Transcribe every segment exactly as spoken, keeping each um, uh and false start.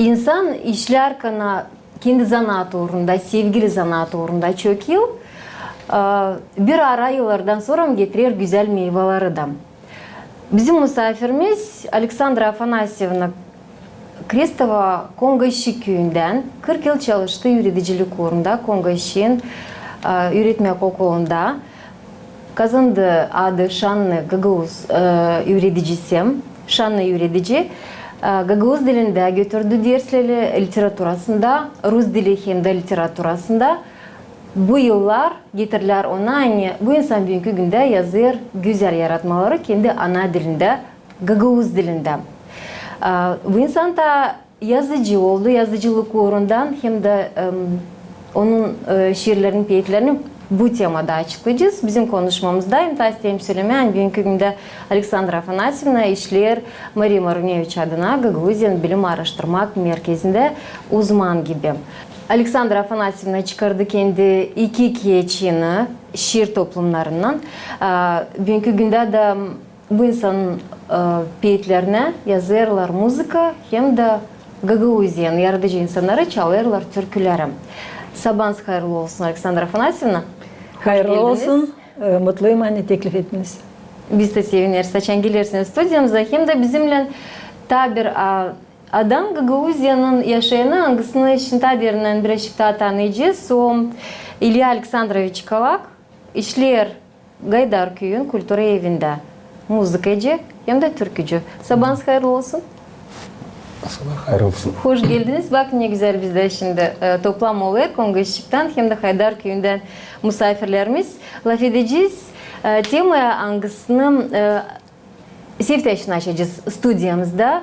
İnsan işlärkän kendi zanaat uurunda, sevgili zanaat uurunda çok yıl, e, bir ara yıllardan sora getirer gözäl meyvaları da. Bizim musaafirimiz Aleksandra Afanasyevna Krestova, Kongo-Şik küüyündän, kırk yıl çalıştı üüredicilik uurunda Kongo-Şiin, e, üüretmäk okulunda. Kazandı adı şannı gagauz, e, üüredicisi, şannı üüredici. E, gagauz dilindä götürdü dersleri, literaturasında, rus dili hem dä literaturasında. Bu yıllar getirlär ona, ani bu insan büünkü gündä yazêr gözäl yaratmaları kendi ana dilindä, gagauz dilindä. E, bu insan da yazıcı oldu, yazıcılık uurundan hem dä, em, onun, e, şiirlerini, peetlerini bu temada açıklayacez bizim konuşmamızda. Hem dä isteerim sölemää, ani büünkü gündä Aleksandra Afanasyevna işleer Mariya Maruneviç adına Gagauziyanın bilim aaraştırmak merkezindä uzman gibi. Aleksandra Afanasyevna çıkardı kendi iki keçini şiir toplumnarından. A, büünkü gündä dä bu insanın, e, peetlerinä yazêrlar muzıka hem dä Gagauziyanın yaradıcı insannarı çalêrlar türküleri. Sabaanız hayırlı olsun, Aleksandra Afanasyevna. Hayırlı olsun. E, mutluyum, ani teklif ettiniz. Biz dä sevineriz, açan gelersiniz studiyamıza. Hem dä bizimnän taa bir, a, adam Gagauziyanın yaşayanı, angısını şindi taa derindän birazçık taa tanıyacez. O İlya Aleksandroviç Çikalak, işleer Gaydar küüyün kultura evindä muzıkacı hem dä türkücü. Sabaanız hayırlı olsun. Sabaa hayır olsun. Hoş geldiniz. Bakın, ne gözäl bizdä şindi, e, toplam olêr Kongo-Şiktan hem dä Haydar küüyündän musaafirlerimiz. Lafedecez, e, temaya, angısını, e, seftäşin açacez studiyamızda.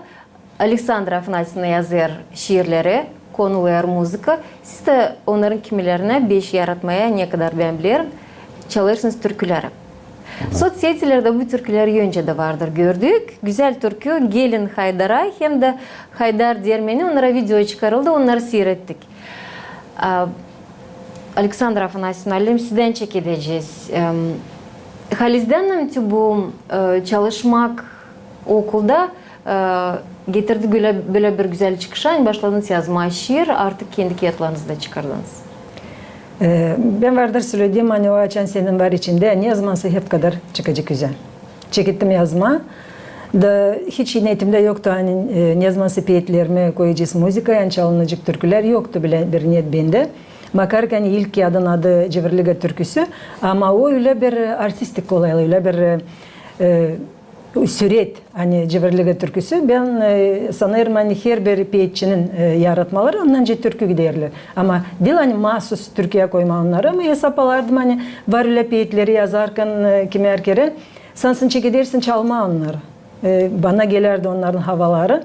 Aleksandra Afanasyevna yazêr şiirleri, konulêr muzıka. Siz dä onnarın kimilerinä, beş yaratmaya, ne kadar bän bilerim, çalêrsınız türküleri. Sotsetilerdä bu türküleri öncä dä vardır, gördük. Gözäl türkü Gelin Haydara hem dä Haydar dermeni, onnara video çıkarıldı, onnarı siirettik. A, Aleksandra Afanasyevna, hem sizdän çekedecez. Em, halizdän mi bu, e, çalışmak okulda, e, getirdi bölä, bölä bir gözäl çıkışa, ani başladınız yazmaa şiir, artık kendi kiyatlarınızı da çıkardınız? E, bän vardır söledim, ani o açan senin var içindä, ne yazmansa hep kadar çıkacek üzä. Çekettim yazmaa. Da hiç niyetimdä yoktu, ani, e, ne yazmansa peetlerimi koyacez muzıkaya, ani çalınacek türkülär, yoktu bilä bir niyet bendä. Makarka ani ilk kiyadın adı Civriliga türküsü, ama o ölä bir artistik olaylı, ölä bir, e, e, süreç, ani Civriliga türküsü. Bän, e, sanêrım, ani herbir peetçinin, e, yaratmaları, ondan öncä türkü giderlär. Ama diil, ani maasuz türküyä koymaa onnarı, ama esap alardım, ani var ölä peetleri yazarkan, e, kimär kerä, sansın çekedersin çalmaa onnarı. E, bana gelärdi onnarın havaları.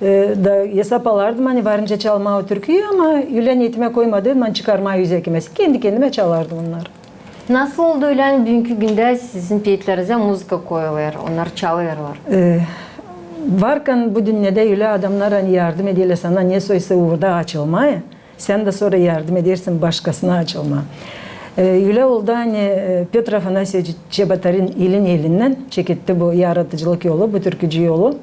E, da esap alardım, ani varınca çalmaa o türküyü, ama ölä niyetimä koymadıydım, ani çıkarmaa üzä kimsä. Kendi-kendimä çalardım onnarı. Nasıl oldu ölä, ani büünkü gündä sizin peetlerinizä muzıka koyulêr, onnar çalêrlar? E, varkan bu dünnedä ölä adamnar, ani yardım ederlär sana, ne soysa uurda açılmaa, sän dä sora yardım edersin başkasına açılmaa. E, ölä oldu, ani, e, Pötr Afanasyeviç Çebotarin elin-elinnän çeketti bu yaradıcılık yolu, bu türkücü yolu.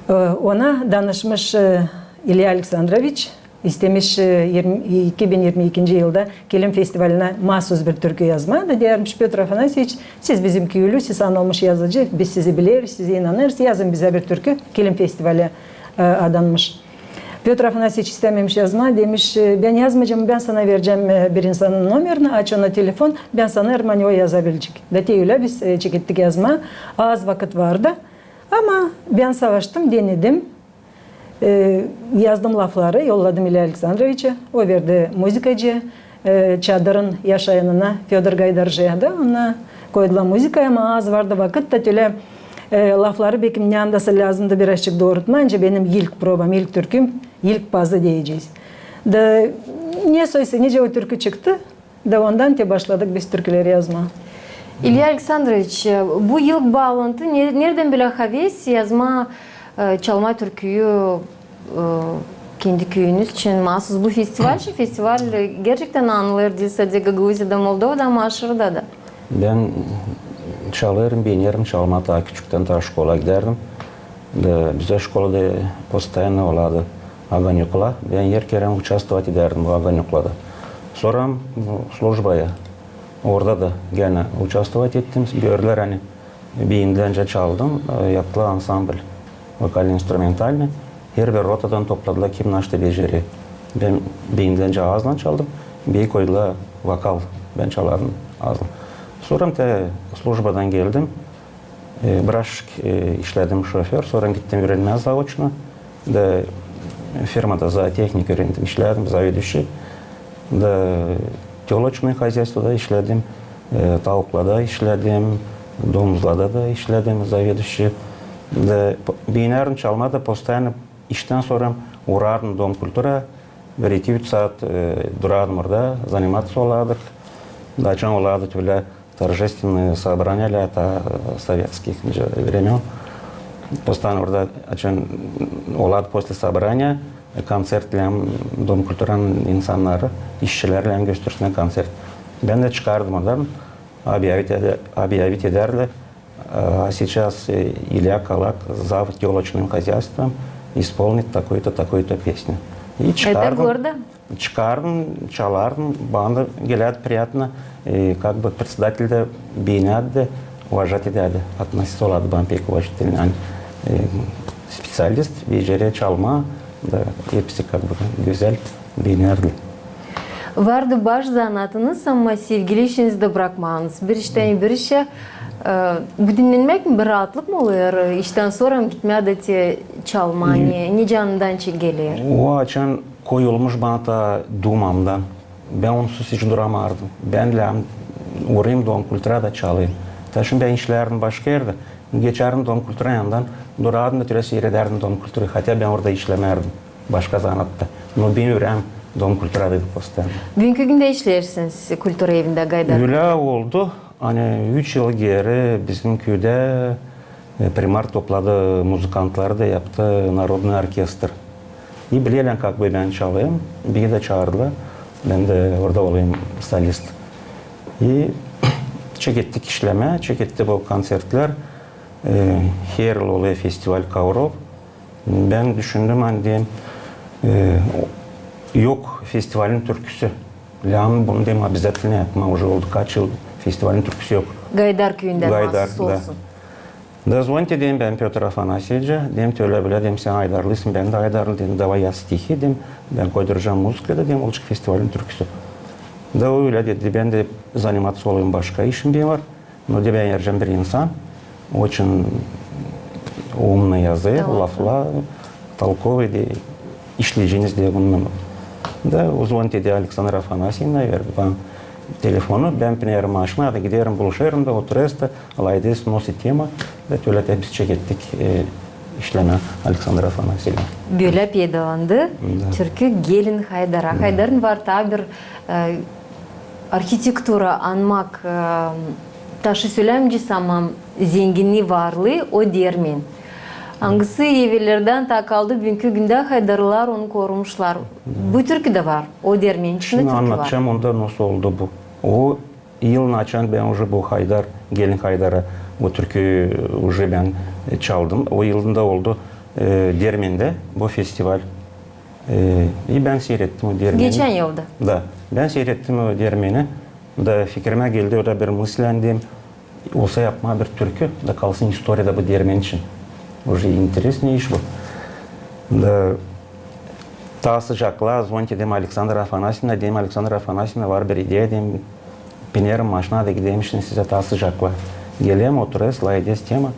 E, ona danışmış, e, İlya Aleksandroviç, istemiş, e, irmi, iki bin irmi ikinci yılda Kilim festivalinä maasuz bir türkü yazmaa. Da deermiş: Pötr Afanasyeviç, siz bizim küüylü, siz anılmış yazıcı, biz sizi bileriz, sizä inanêrız, yazın bizä bir türkü, Kilim festivali, e, adanmış. Pötr Afanasyeviç istämemiş yazmaa, demiş, e, bän yazmayacam, bän sana verecäm, e, bir insanın nomerini, aç ona telefon, bän sanêrım, ani o yazabilecek. Da te ölä biz, e, çekettik yazmaa, az vakıt vardı. Ama bän savaştım, denedim. E, yazdım lafları, yolladım İlya Aleksandroviçä, o verdi muzıkacı, e, çadırın yaşayanına, Födor Gaydarcıya da, ona koydular muzıkayı, ama az vardı vakıt da, ölä, e, lafları bekim ne andasa lääzımdı birazçık doorutmaa, ancak benim ilk probam, ilk türküm, ilk pazı deyecez. Da ne soysa, nicä o türkü çıktı, da ondan te başladık biz türküleri yazmaa. İlya Aleksandroviç, bu ilk baalantı ne-, neredän bölä haves yazmaa, e, çalmaa türküyü, e, kendi küüyünüz için, maasuz bu festival için? Festival, e, gerçektän anılêr diil sade Gagauziyada, Moldovada, ama aşırıda da. Bän çalêrım, beenerim çalmaa, taa küçüktän taa şkolaya gidärdim. Da bizä şkolada postoyanno olardı Ogonyokla. Bän her kerä uçastovать edärdim bu Ogonyoklarda. Sora bu slujbaya. Orada da genä uçastovать ettim. Gördülär, ani bendän öncä çaldım, e, yaptılar ansambl vokalno-instrumentalnıy. Herbir rotadan topladılar, kim naşta becerer. Bän bendän öncä aazlan çaldım, beni koydular vokal, bän çalardım aazlan. Sora te slujbadan geldim, e, biraz, e, işledim şoför, sora gittim üürenmää zaoçno. Da firmada zootehnik üürendim, işledim, заведующий. Da tölocnıy hozaystvoda işledim, e, tauklada işledim, domuzlarda da işledim, заведующий. Da beenärdim çalmaa da, постоянно iştän sora uğrardım Dom kultura, bir-iki-üç saat, e, durardım orada, заниматься olardık. Da açan olardı tölä торжественные собрания лета советских времён. Постоянно orada açan olardı после собрания, e, kontsertlär, Dom kulturanın insannarı, işçilerlär göstersinnär kontsert. Bän dä çıkardım oradan, объявить edä-, объявить edärdi. А сейчас, э, Илья Калак, зав. Тёлочным хозяйством, исполнит такую-то, такую-то песню. И çıkardım, çıkardım, çalardım, bana da gelärdi приятно, e, как бы председатель dä beenärdi, уважать edärdi, относиться olardı bana pek уважительно. Ani, e, специалист, becerer çalmaa, da hepsi как бы gözäl beenärdi. Vardı baş zanaatınız, ama sevgili işinizi dä brakmadınız. Bir iştän bir işä, e, bu dinnenmäk mi, bir raatlık mı olêr, iştän sora gitmää dä te çalmaa, ne, ne canından geler? O açan koyulmuş bana ta duumamdan. Bän onsuz hiç duramardım. Bän lääzım uurayım Dom kulturada çalayım. Ta şindi bän işlärdim başka erdä. Geçärdim Dom kulturanın yanından, durardım da tölä siiredärdim Dom kulturayı, хотя bän orada işlemärdim. Başka zanaatta. Но benim ürääm Dom kulturadaydı постоянно. Büünkü gündä işleersiniz kultura evindä Gaydar? Ölä oldu. Ani üç yıl geeri bizim küüdä, e, Primar topladı muzıkantları da yaptı narodnıy orkestr. И bilerlär, как бы bän çalêrım, beni dä çaardılar. Bän dä orada olayım solist. И çekettik işlemää, çekettik bu kontsertlär. E, her yıl olêr festival kovrow. Bän düşündüm, ani deyim, e, yok festivalin türküsü. Lääzım bunu, deyim, обязательно yapmaa. Уже oldu kaç yıl festivalin türküsü yok. Gaydar küüyündä mahsus olsun. Da zvonit edeyim bän Pötr Afanasyeviçä, deyim, tölä-bölä, deyim, sän aydarlıysın, bän dä aydarlı, deyim, давай yaz stihi, deyim, bän koyduracam muzıkayı da, deyim, olacek festivalin türküsü. Da o ölä dedi, bän dä заниматься olayım, başka işim benim var. Но deyim, bän ayıracam bir insan, очень умный yazêr, laflêêr, толковый deyim, işleyeceniz deyim bununnan. Da o zvonit edi Aleksandra Afanasyevna, verdi bana telefonu, bän binerim maşina da giderim, buluşêrım da, oturêrız da, lafederiz, nasıl tema, da tölä dä biz çekettik, e, işlemää Aleksandra Afanasyevnaylan. Bölä peydalandı türkü Gelin Haydara. Haydarın var taa bir, e, arhitektura, anmak, e, taşı sölämeyecez, ama zenginni, varlı o dermen. Angısı evellerdän taa kaldı, büünkü gündä haydarlılar onu korumuşlar. Bu türküdä var, o dermen içindä türkü var. Şindi annadacam onda nasıl oldu bu. O yıl, açan bän уже bu Haydar, Gelin Haydara, bu türkü уже bän, e, çaldım. O yılında oldu, e, Dermendä bu festival. E, и bän siirettim o dermeni. Geçän yılda? Da. Bän siirettim o dermeni. Da fikirimä geldi ölä bir mısıl, deyim, olsa yapmaa bir türkü, da kalsın istoriyada bu dermen için. Уже интересный iş bu. Da taa sıcaklaa, zvonit edeyim Aleksandra Afanasyevnaya, deyim, Aleksandra Afanasyevna, var bir ideya, deyim, binerim maşina da giderim şindi sizä taa sıcaklaa. Gelerim, oturêrız, lafederiz tema.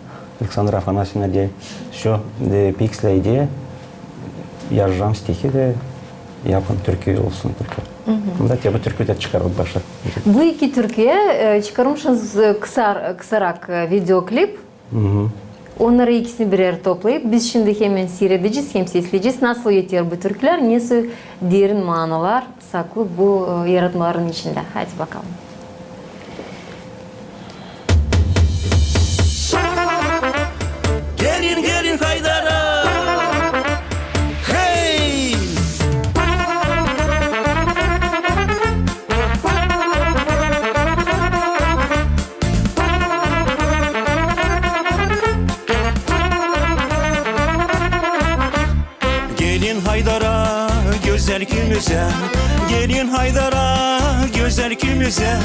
Aleksandra Afanasyevna deer, всё, deyim, pek islää ideya, yazacam stihi da yapın türkü, olsun türkü. Da te bu türkü dä çıkarıldı başa. Bu iki türküyä, e, çıkarmışsınız, e, kısar-, kısarak, e, videoklip. Onnarı ikisini bir erä toplayıp, biz şindi hemen siiredecez hem sesleyecez, nasıl öter bu türkülär, nasıl derin manalar saklı bu, e, yaratmaların içindä. Hadi bakalım. Gelin, gelin Haydara. Hey! Gelin Haydara, gözäl küüyümüzä, gelin Haydara, gözäl küüyümüzä.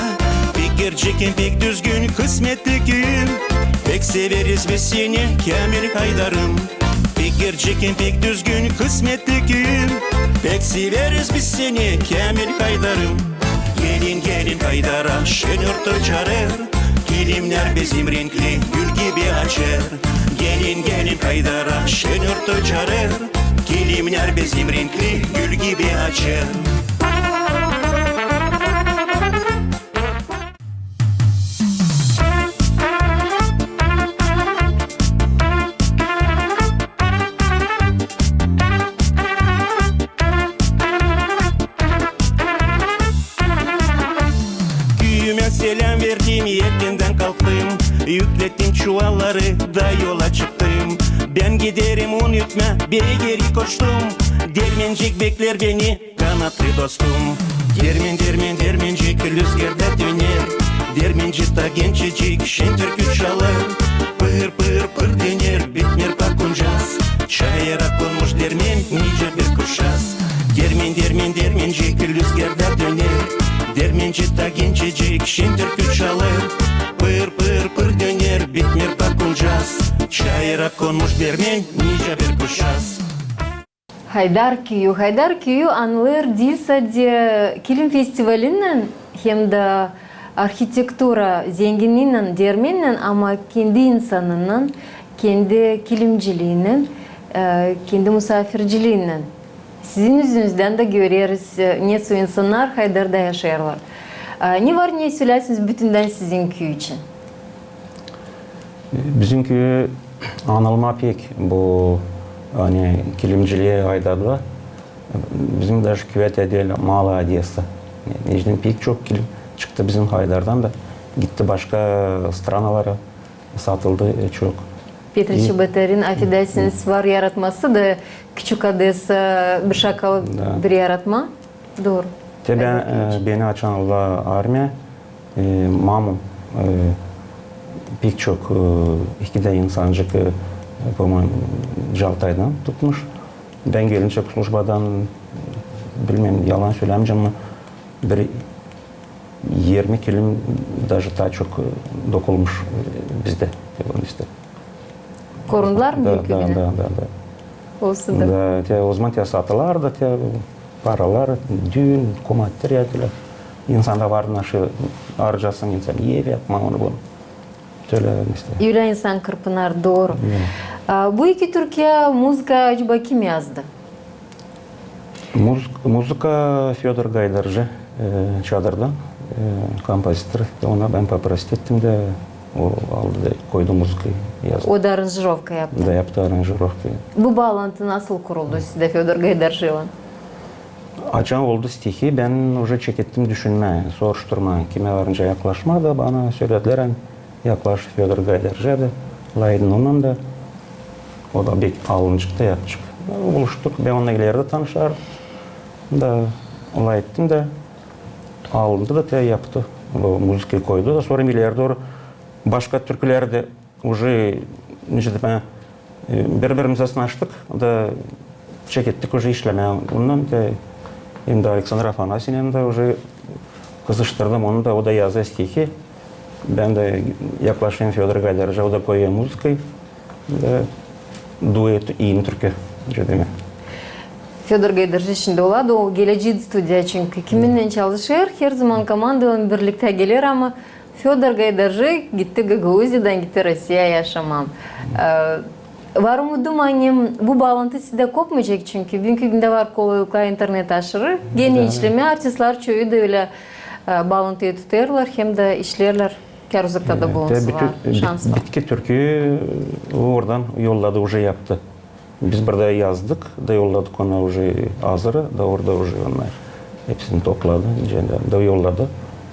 Pek gerçek hem pek düzgün kısmetli küüyüm. Pek severiz biz seni, Käämil Haydarım. Pek gerçek hem pek düzgün kısmetli küüyüm. Pek severiz biz seni, Käämil Haydarım. Gelin, gelin Haydara, şen örtü açarêr. Kilimnär bizim renkli gül gibi açêr. Gelin, gelin Haydara, şen örtü açarêr. Kilimnär bizim renkli gül gibi açêr. Küüyümä seläm verdim, erkendän kalktım, üklettim çuvalları da yola çıktım. Bän giderim, unutma, beri geri koştum. Dermencik beklär beni, kanatlı dostum. Dermen, dermen, dermencik lüzgarda döner. Dermenci ta gençecik şen türkü çalêr. Pır, pır, pır döner, bitmeer pakuncas. Çayıra konmuş dermen, nicä bir kuşas. Dermen, dermen, dermencik lüzgarda döner. Dermenci ta gençecik şen türkü çalêr. Pır, pır, pır döner, bitmeer pakuncas. Çayıra konmuş dermen, nicä bir kuşas. Haydar küüyü. Haydar küüyü anılêr diil sade kilim festivalinnän hem dä arhitektura zenginniinnän, dermennän, ama kendi insanınnan, kendi kilimciliinnän, e, kendi musaafirciliinnän. Sizin üzünüzdän dä göreriz, e, nesoy insannar Haydarda yaşêêrlar. E, ne var ne sölärsiniz bütündän sizin küüyü için? Bizim küüyü anılmaa pek bu, ani kilimciliä Haydarda. Bizim daje küüyä tä diil, Malaya Odesa. Neçin pek çok kilim çıktı bizim Haydardan da gitti başka stranalara, satıldı, e, çok. Petr Çebotarin, afedersiniz, var yaratması da Küçük Odesa, bir şakalı bir yaratma. Dooru. Te bän, e, beni açan oldu armiya, e, mamam, e, pek çok, e, iki dä insancık, e, по-моему, Caltaydan tutmuş. Bän gelinçä slujbadan, bilmeerim, yalan sölämeyecäm mi, bir irmi kilim, daje taa çok, e, dokulmuş, e, bizdä. Korundular mı büük küüdä? Da, da, da, da. Olsun da. Da, te, ozaman te satılêrdı, te paralar, düün, komatır ya, te, insanda var naşı arcasın, insan ev yapmaa, onu, bunu. Ölä işte. Ölä insan kırpınar, dooru. A, bu iki türküyä muzıka acaba kim yazdı? Muz-, muzıka Födor Gaydarcı, e, Çadırdan, e, kompozitor. Ona bän poprosit ettim dä, o aldı da koydu muzıkayı, yazdı. O da aranjirovka yaptı. Da yaptı aranjirovkayı. Bu baalantı nasıl kuruldu sizdä Födor Gaydarcıylan? Açan oldu stihi, bän uje çekettim düşünmää, soruşturmaa, kimä var nicä yaklaşmaa da bana söledilär, ani yaklaş Födor Gaydarcıya da, lafedin onunnan da. O da bek alınacık da yapacek. Buluştuk, bän onunnan ileri dä tanışardım. Da lafettim dä, alındı da te yaptı. Bu muzıkayı koydu da, sora ileri dooru başka türkülär dä uje, nicä demää, e, biri-birimizä sınaştık da çekettik uje işlemää. Ondan da hem dä Aleksandr Afanasyevnän dä uje kızıştırdım onu da, o da yazêr stihi. Bän dä yaklaşêrım Födor Gaydarcıya, o da koyêr muzıkayı. Da duet, iini türkü, nicä demää. Födor Gaydarcı şindi ola da, o geleceydi studiyaya, çünkü kiminnän çalışêr, herzaman komandaylan birliktä geler, ama Födor Gaydarcı gitti Gagauziyadan, gitti Rossiyaya yaşamaa. E, var umudum, ani bu baalantı sizdä kopmayacek, çünkü büünkü gündä var kolaylıklar, internet aşırı. Genä işlemää, artistlär çoyu da ölä, e, baalantıyı tutêrlar hem dä işleerlär. Kär uzakta da bulunsalar, şans var. Bitki türkü oradan yolladı, uje yaptı. Biz burada yazdık da yolladık ona uje azırı, da orada uje onnar hepsini topladı, da yolladı.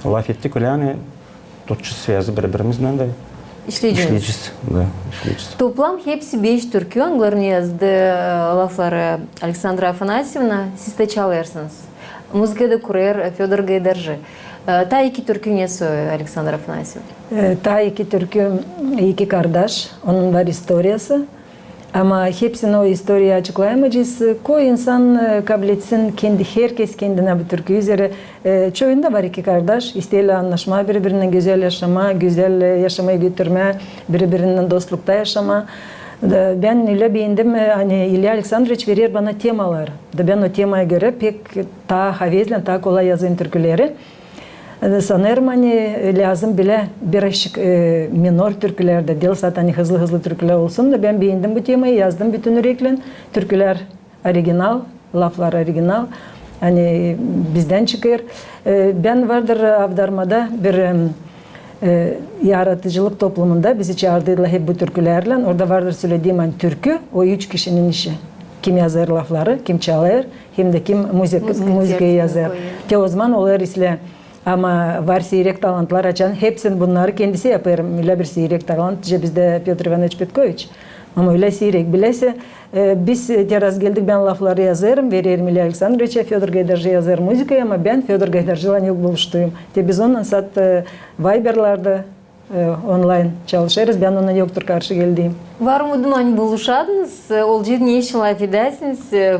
Lafettik ölä, ani tutacez sväzı biri-birimiznän da işleyecez. Da, işleyecez. Toplam hepsi beş türkü, angılarını yazdı, e, lafları Aleksandra Afanasyevna, siz dä çalêrsınız. Muzıkayı da kurêr Födor Gaydarcı. E, taa iki türkü nesoy, Aleksandra Afanasyevna? E, taa iki türkü, iki kardaş, onun var istoriyası. Ama hepsini o istoriyayı açıklayamayacez. Koy insan, e, kabletsin kendi, herkez kendinä bu türkü üzerä. E, çoyunda var iki kardaş, isteerlär annaşmaa biri-birinnän, gözäl yaşamaa, gözäl, e, yaşamayı götürmää, biri-birinnän dostlukta yaşamaa. Da bän ölä beendim, e, ani İlya Aleksandroviç verer bana temaları. Da bän o temaya görä pek taa havezlän, taa kolay yazêrım türküleri. E, sanêrım, ani lääzım bilä birazçık, e, minor türkülerdä, diil sade ani hızlı-hızlı türkülär olsun da, bän beendim bu temayı, yazdım bütün üreklän. Türkülär original, laflar original, ani bizdän çıkêr. E, bän vardır avdarmada bir, em, e, yaradıcılık toplumunda bizi çaardıydılar hep bu türkülerlän. Orada vardır sölediyim, ani türkü, o üç kişinin işi. Kim yazêr lafları, kim çalêr, hem dä kim muzıka, muzıkayı yazêr. Te ozaman olêr islää. Ama var siirek talantlar, açan hepsini bunnarı kendisi yapêr. Ölä bir siirek talant, işte bizdä Pötr İvanoviç Petkoviç. Ama ölä siirek, biläsä, e, biz, e, te razgeldik, bän lafları yazêrım, vererim İlya Aleksandroviçä, Födor Gaydarcı yazêr muzıkayı, ama bän Födor Gaydarcıylan yok buluştuum. Te biz onunnan sade, e, Viberlarda, e, onlayn çalışêrız, bän ona yoktur karşı geldiim. Var umudum, ani buluşadınız, e, olacek ne için lafedäsiniz, e,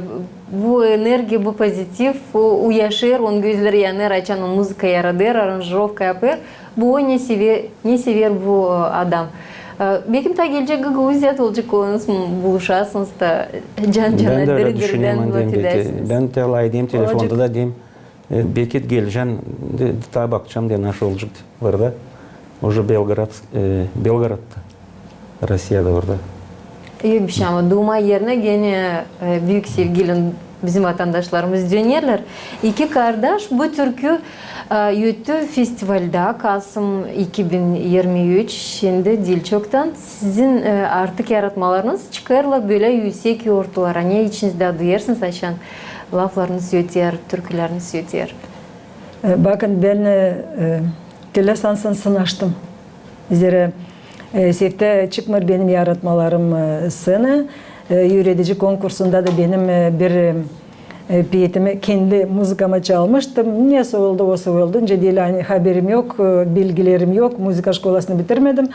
bu energiya, bu pozitiv, o, o yaşêêr, onun gözleri yanêr, açan o muzıka yaradêr, aranjirovka yapêr. Bu o ne sever, ne sever bu, e, adam. E, bekim taa gelecek Gagauziyada olacek olanız, m, buluşasınız da can-cana, diri-diridän lafedäsiniz. Bän te lafedäm, telefonda da deerim, e, bekim gelecäm, de, taa bakacam, de, nasıl olacek orada. Уже Белгород, e, Белгородта, Россияда orada. Yok bir şey, ama duuma erinä genä, e, büük sevgiylän bizim vatandaşlarımız dönerlär. İki kardaş bu türkü, e, öttü festivalda, kasım iki bin irmi üç, şindi diil çoktan. Sizin, e, artık yaratmalarınız çıkêrlar bölä üüsek yortulara. Ne içinizdä duyêrsınız, açan laflarınız öter, türküleriniz öter? E, bakın, bän, e, e, tölä sansın sınaştım. Zerä, e, seftä çıkmêêr benim yaratmalarım, e, sţenaya. E, üüredici konkursunda da benim, e, bir, e, e, peetimi kendi muzıkama çalmıştım. Nesoy oldu, osoy oldu. Nicä diil, ani haberim yok, e, bilgilerim yok. Muzıka şkolasını bitirmedim.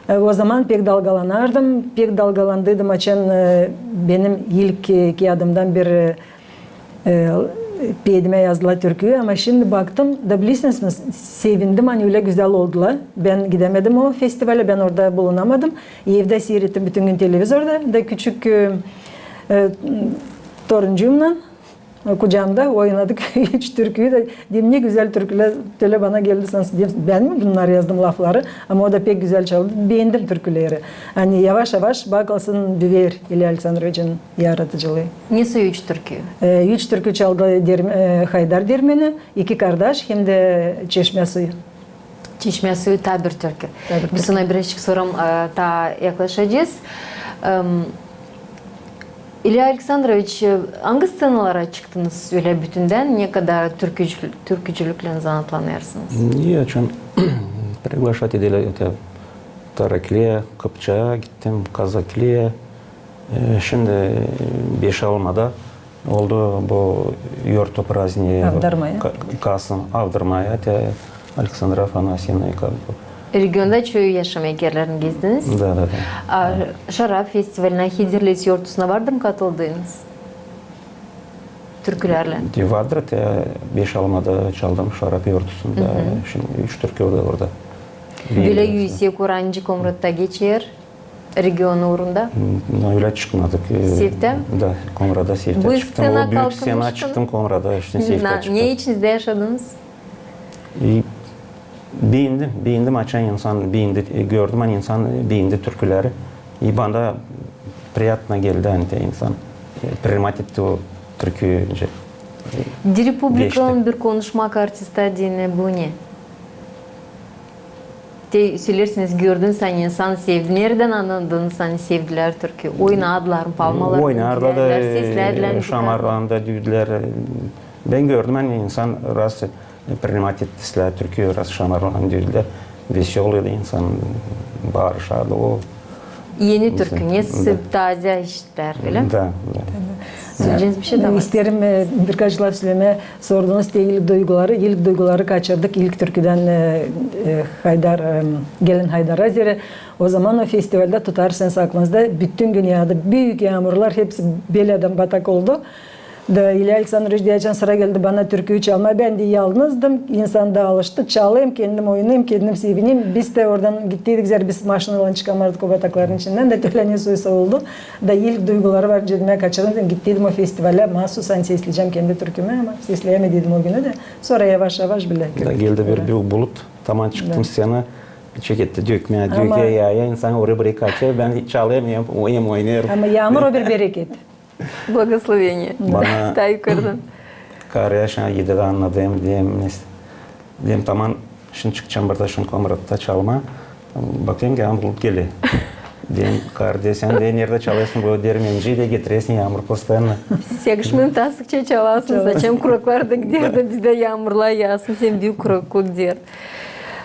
E, ozaman pek dalgalanardım. Pek dalgalandıydım, açan, e, benim ilk, e, kiyadımdan bir, e, e, peedimä yazdılar türküyü, ama şindi baktım da, bilersiniz mi, sevindim, ani ölä gözäl oldular. Bän gidämedim o festivalä, bän orada bulunamadım. Evdä siirettim bütün gün televizorda, da küçük, e, e, toruncuumnan, e, kucaamda oynadık üç türküyü da, deerim, ne gözäl türkülär, tölä bana geldi, sansın, deerim, bän mi bunnarı yazdım lafları, ama o da pek gözäl çaldı, beendim türküleri. Ani yavaş-yavaş bakılsın, büüyer İlya Aleksandroviçin yaradıcılıı. Nesoy üç türkü? E, üç türkü çaldı, deerim, e, Haydar dermeni, İki kardaş hem dä Çeşmä suyu. Çeşmä suyu taa bir türkü. Biz ona birazcık sora, e, taa yaklaşacez. Em, İlya Aleksandroviç, e, angı sţenalara çıktınız ölä bütündän, ne kadar türkücü-, türkücülüklän zanaatlanêrsınız? Я чем приглашать edilär, это Tarakliya, Kıpçaa gittim, Kazakliya. E, şindi Beşalmada oldu bu yortu prazniyi. Avdarmaya. Ka-, kasım Avdarmaya, te Aleksandra Afanasyevna, bu. Regionda çoyu yaşamaa erlerini gezdiniz? Da, da, da. A, şarap festivalinä, Hederlez yortusuna vardır mı katıldıınız? Türkülerlän. De vardır, te Beşalmada çaldım şarap yortusunda. Şindi üç türkü orada, orada. Bölä üüsek orancı Komratta geçer. Region uurunda? No, ölä çıkmadık. E, seftä? Da, Komrada seftä çıktım. O büük sţenaya çıktım Komrada, işte, seftä çıktım. Ne içinizdä yaşadınız? E, beendim, beendim, açan insan beendi, e, gördüm, ani insan beendi türküleri. E, bana приятно geldi, ani te insan, e, принимать etti o türküyü. Diri publikanın bir konuşmak artista deyni bu ne? Te söleersiniz, gördünüz, ani insan sevdi. Neredän annadınız, ani sevdilär türkü? Oynadılar mı, palmalar mı diilärlär, seslerdilär mi? Şamarlan da diilärlär. Bän gördüm, ani insan раз принимать ettilär türkü, раз şamarlan diilärlär. Весёлый da insan, barışadı o. Eni türkü, ne sade işittär, ölä mi? Da, da. Söleyeceniz bir şey dä var? İsteerim, e, birkaç laf sölemää. Sordunuuz te ilk duyguları. İlk duyguları kaçırdık ilk türküdän, e, e, Haydar, e, Gelin Haydara zerä. O zaman o festivaldä, tutarsanız aklınızda, bütün dünnedä büük yaamurlar, hepsi bölä dä batak oldu. Da İlya Aleksandroviç deyni açan sıra geldi bana türküyü çalmaa. Bän dä yalnızdım, insan da alıştı. Çalêrım, kendim oynêêrım, kendim sevineyim. Biz dä oradan gittiydik, zerä biz maşinaylan çıkamardık o batakların içindän dä, tölä ne soysa oldu. Da ilk duyguları var, cedimä kaçırdım, gittiydim o festivaldä, maasuz sesleyecäm kendi türkümü, ama sesleyämediydim o günü dä. Sora yavaş-yavaş bilä. Da geldi bir büük bulut, taman çıktım scenaya, bir çeketti dökmää, dökää, yaayaa, insan orayı burayı kaçêr, bän çalêrım, hem, hem oynêêrım. Ama yaamur o bir bereket. Благословение. Bana taa yukarıdan. Kaardaşım, edi dä annadêrım, deerim, deerim, taman, şindi çıkacam burada, şindi komnatta çalmaa. Bakêrım ki, yaamur geler. Deerim, kaardaş, sän dä neredä çalêrsın, bu deerim, öncä dä getiräsin yaamur postanno. Sek şindi taa sıkça çalasınız, açan kuraklık da gider dä bizdä yaamurlar yaasın, sän büük kuraklık der.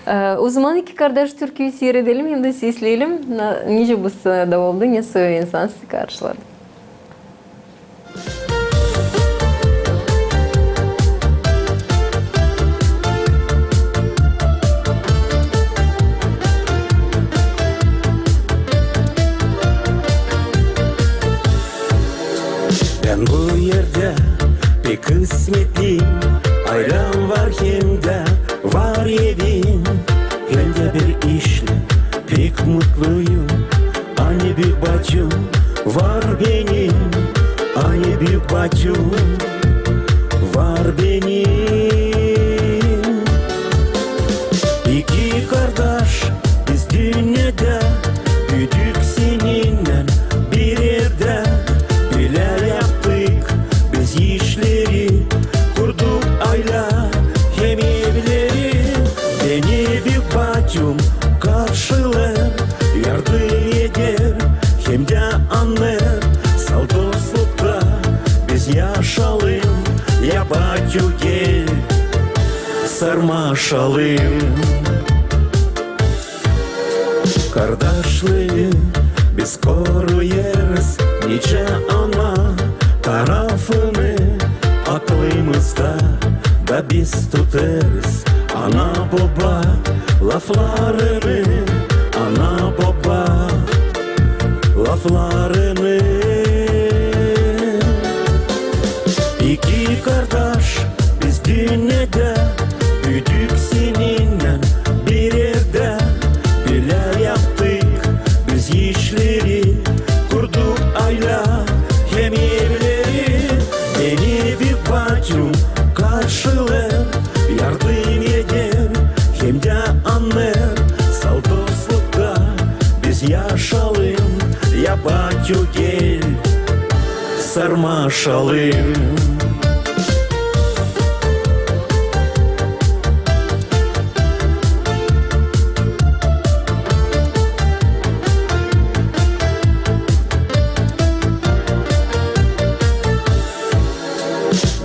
E, o zaman İki kardaş türküyü siiredelim hem dä sesleyelim. Na-, nicä bu scenada oldu, ne soy insan sizi karşıladı? Bän bu erdä pek kısmetliyim, aylam var hem dä var evim, hem dä bir işlän pek mutluyum. Ani büük bacım var benim, ani büük bacım var benim. İki kardaş biz dünnedä, büüdük seninnän bir erdä. Bölä yaptık biz işleri, kurduk aylä hem evleri. Beni büük bacım karşılêr, yardım eder, hem dä annêêr. Sal dostlukta biz yaşayalım, ya bacı gel, sarmaşalım. Kardaşlıı biz koruyêrız nicä ana tarafını, aklımızda da biz tutêrız ana-boba laflarını, ana-boba laflarını. İki kardaş biz dünnedä, büüdük seninnän bir erdä. Bölä yaptık biz işleri, kurduk aylä hem evleri. Beni büük bacım karşılêr, yardım eder, hem dä annêêr. Sal dostlukta biz yaşayalım, ya bacı gel, sarmaşalım.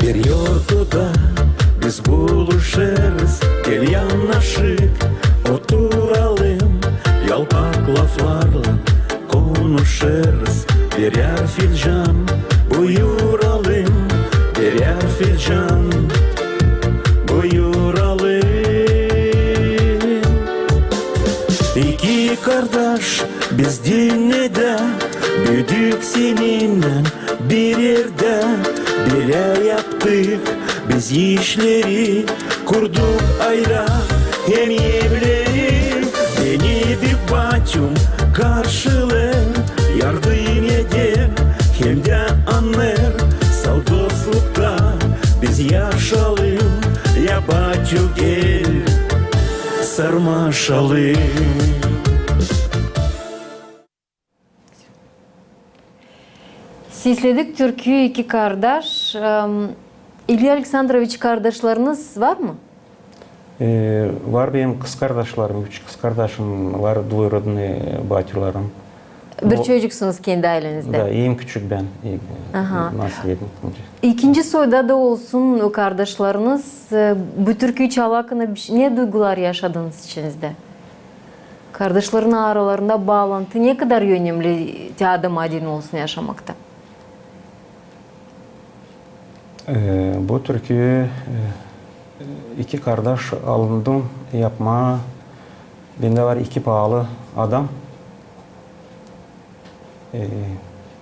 Bir yortuda biz buluşêrız, gel yanaşık oturalım, yalpak laflarlan konuşêrız. Birär filcan buyuralım, birär filcan buyuralım. İki kardaş biz dünnedä, büüdük seninnän bir erdä. Bölä yaptık biz işleri, kurduk aylä hem evleri. Beni büük bacım karşılêr, yardım eder, hem dä annêêr. Sal dostlukta biz yaşayalım, ya bacı gel, sarmaşalım. Sesledik türküyü İki kardaş. Em, İlya Aleksandroviç, kardaşlarınız var mı? E, var benim kızkardaşlarım, üç kızkardaşım var, двоюродные батюларым. Bir çocuksunuz kendi aylenizdä. Da, en küçük bän, e, наследник. İkinci soyda da olsun kardaşlarınız. E, bu türküyü çalarkan ne duygular yaşadınız içinizdä? Kardaşların aralarında baalantı ne kadar önemli te adama deyni olsun yaşamakta? E, bu türküyü, e, iki kardaş alındım yapmaa. Bendä var iki paalı adam. E,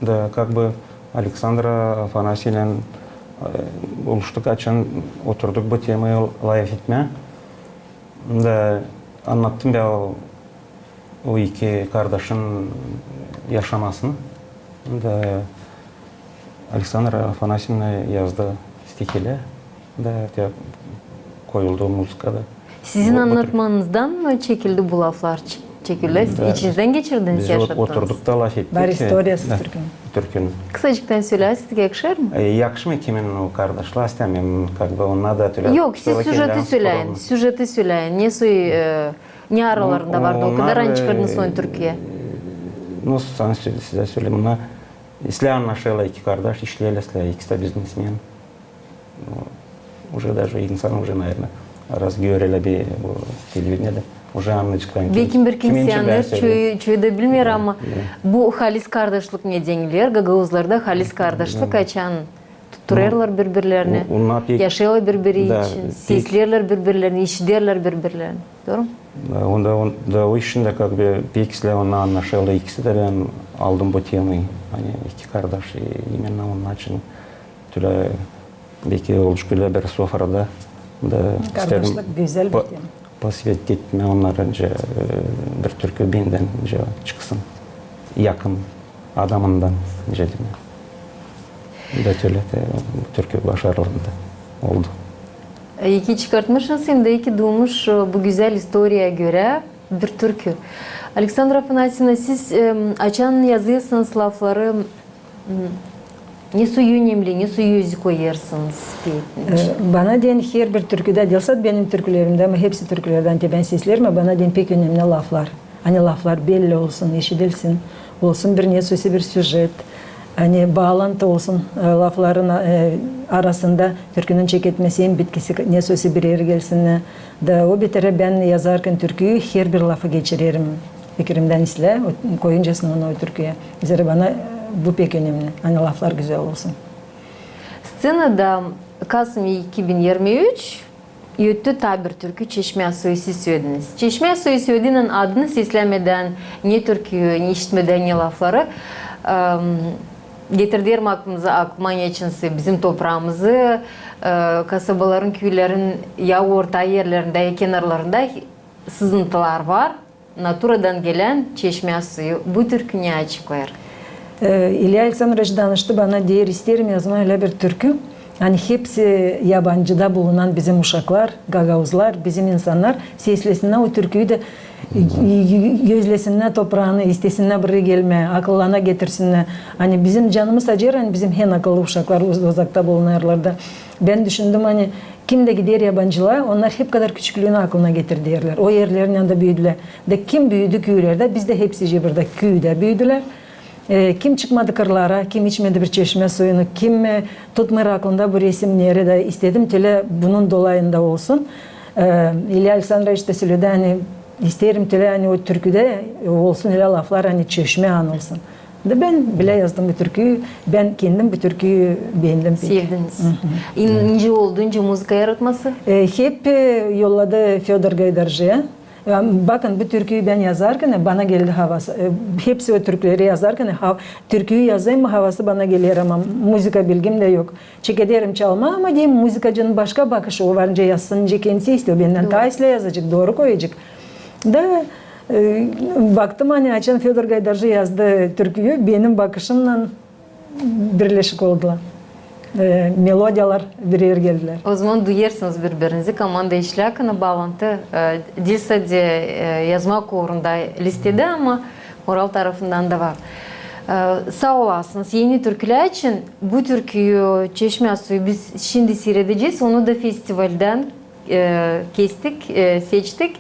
da как бы Aleksandra Afanasyevnaylan, e, buluştuk, açan oturduk bu temayı lafetmää. Da annattım bän o, o iki kardaşın yaşamasını. Da Aleksandra Afanasyevna yazdı stihileri, da te koyuldu muzıka da. Sizin annatmanızdan mı çekildi bu laflar? Ç-, çekildi. İçinizdän geçirdiniz, yaşattınız. Biz oturduk da lafettik. Var istoriyası türkünün. Türkünün. Kısacıktan sölärsiniz, yakışêr mı? E, yakışêr mı kimin o kardaşlar, istämeerim, как бы, onnar da tölä. Yok, siz sujeti söläyin, sujeti söläyin. Ne soy, e, ne aralarında vardı, o kadar ani çıkardınız o türküyü? E, nasıl sana sö-, sizä söleyim, bunnar islää annaşêrlar, iki kardaş işleerlär islää, ikisi dä biznesmen. Ну, уже даже insan уже, наверно, раз görerlär bir bu televideniedä, уже annayaceklar. Bekim bir kim kimin için bän söleyim. Çoyu, çoyu da bilmeer, ama bu halis kardaşlık, ne deerlär, gagauzlarda halis kardaşlık, açan tutturêrlar biri-birlerini, yaşêêrlar biri-biri için, sesleerlär biri-birlerini, işiderlär biri-birlerini. Dooru mu? Da, onda, on-, da o işin dä, как бы, pek islää onnar annaşêrlar ikisi dä, bän aldım bu temayı. Ani iki kardaş, e, именно onnar için tölä beki olacek ölä bir sofrada da istedim. Kardaşlık gözäl bir tema. Посвятить etmää onnara, öncä, e, bir türkü bendän öncä çıksın. Yakın adamımdan, öncä demää. Da tölä dä bu türkü başarılı da oldu. E, iki çıkartmışsınız, hem dä iki duymuş, e, bu gözäl istoriyaya görä bir türkü. Aleksandra Afanasyevna, siz, e, açan yazêrsınız lafları, m, ne soy önemli, ne soy özü koyêrsınız, pek. E, bana deyni herbir türküdä, diil sade benim türkülerimdä, ama hepsi türkülerdä, ani bän sesleerim, bana deyni pek önemli laflar. Ani laflar belli olsun, işidilsin, olsun bir ne soy bir sujet, ani baalantı olsun, e, lafların, e, arasında, türkünün çeketmesi hem bitkisi ne soy bir erä gelsin. Da o beterä bän yazarkan türküyü herbir lafı geçirerim fikirimdän islää, o, koyuncasına onu o türküyä. Zerä bana, e, bu pek önemli, ani laflar gözäl olsun. Sţenada kasım iki bin irmi üç öttü taa bir türkü, Çeşmä suyu, siz sölediniz. Çeşmä suyu sölediniz, adını seslämedän, ne türküyü, ne işitmedän, ne lafları, em, getirdi aklımıza, aklıma neçin sä bizim topraamızı, e, kasabaların, küülerin ya orta erlerindä, ya kenarlarında sızıntılar var. Naturadan gelän çeşmä suyu. Bu türkü ne açıklêêr? E, İlya Aleksandroviç danıştı bana, deer, isteerim yazmaa ölä bir türkü, ani hepsi yabancıda bulunan bizim uşaklar, gagauzlar, bizim insannar seslesinnär o türküyü da, e, e, gözlesinnär topraanı, istesinnär burayı gelmää, akıllarına getirsinnär. Ani bizim canımız acır, ani bizim hem akıllı uşaklar uz-, uzakta bulunêrlar da. Bän düşündüm, ani kim dä gider yabancılara, onnar hep kadar küçüklüünü aklına getirerlär. O erlerin yanında büüdülär. Da kim büüdü küülerdä, bizdä hepsi burada küüdä büüdülär. E, kim çıkmadı kırlara, kim içmedi bir çeşmä suyunu, kim, e, tutmêêr aklında bu resimneri, da istedim tölä bunun dolayında olsun. E, İlya Aleksandroviç dä söledi, ani isteerim tölä, ani o türküdä olsun ölä laflar, ani çeşmä anılsın. Da bän bilä yazdım bu türküyü, bän kendim bu türküyü beendim pek. Sevdiniz. İn-, nicä oldu, nicä muzıka yaratması? E, hep, e, yolladı Födor Gaydarcıya. E, bakın, bu türküyü bän yazarkan, e, bana geldi havası. E, hepsi o türküleri yazarkan, e, ha-, türküyü yazayım mı, havası bana geler, ama muzıka bilgim dä yok. Çekederim çalmaa, ama deerim, muzıkacının başka bakışı, o var nicä yazsın, nicä kendisi isteer, bendän taa islää yazacek, dooru koyacek. Da, e, baktım, ani açan Födor Gaydarcı yazdı türküyü, benim bakışımnan birleşik oldular. E, melodiyalar birer geldilär. O zaman duyêrsınız biri-birinizi, komanda işlärkan, baalantı, e, diil sade, e, yazmak uurunda listedä, ama moral tarafından da var. E, saa olasınız. Eni türkülär için bu türküyü, Çeşmä suyu, biz şindi siiredecez, onu da festivaldän e, kestik, e, seçtik.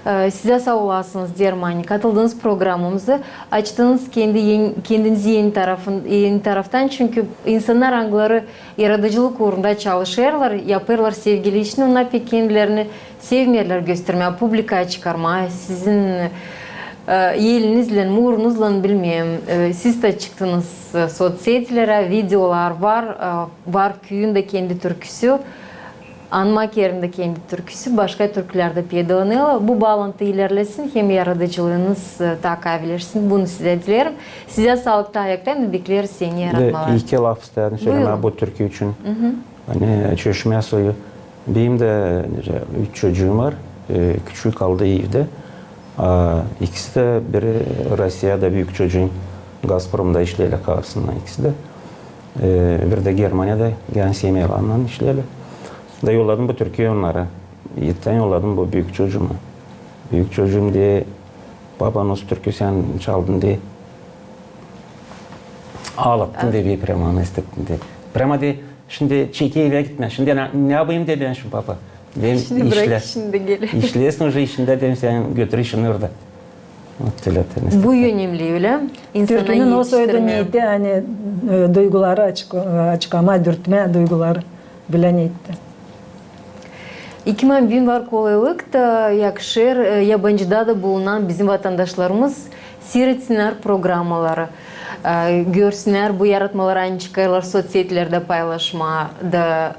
E, sizä saa olasınız, deerim, ani katıldınız programamıza, açtınız kendi eni, kendinizi eni tarafın-, eni taraftan, çünkü insannar, angıları yaradıcılık uurunda çalışêrlar, yapêrlar sevgili işini, onnar pek kendilerini sevmeerlär göstermää, publikaya çıkarmaa. Sizin E, elinizlän, muurunuzlan bilmeerim. E, siz dä çıktınız, e, sotsetlerä, videolar var, e, var küüyün dä kendi türküsü. Anmak erin dä kendi türküsü, başka türkülär dä peydalanêrlar. Bu baalantı ilerlesin, hem yaradıcılıınız, e, taa kavileşsin. Bunu sizä dileerim. Sizä saalık taa yaktayım da bekleeriz eni yaratmaları. İki laf isteerim sölemää bu türkü için. Buyurun. Ani çeşmä suyu. Benim dä, e, üç çocuum var. E, küçüü kaldı evdä. A, ikisi dä, biri Rossiyada, büük çocuum Gazpromda işleerlär, kaarasında ikisi dä. E, biri dä Germaniyada, Gans Yemelannan işleerlär. Da yolladım bu türküyü onnara. Etten yolladım bu büük çocuuma. Büük çocuum deer, "Papa, nasıl türkü sän çaldın?" deer. Aalattın deer, bir prema, nasıl ettin deer. Prema deer, "Şindi çekil evä, gitmä. Şindi ne, ne yapayım?" deer, "Bän şindi, papa." Deerim, "İşlä. Şindi brak, şindi gel. İşleersin uje işindä," deerim, "sän götür işini orada." Bu önemli, ölä? Türkünün o soyda neeti, ani, e, duyguları açık-, açıklamaa, dürtmää duyguları. Bilä neetti. İki man büün var kolaylık da yakışêr, e, yabancıda da bulunan bizim vatandaşlarımız siirtsinnär programmaları, e, görsünnär bu yaratmaları, ani çıkêrlar sotsetlerdä paylaşmaa da,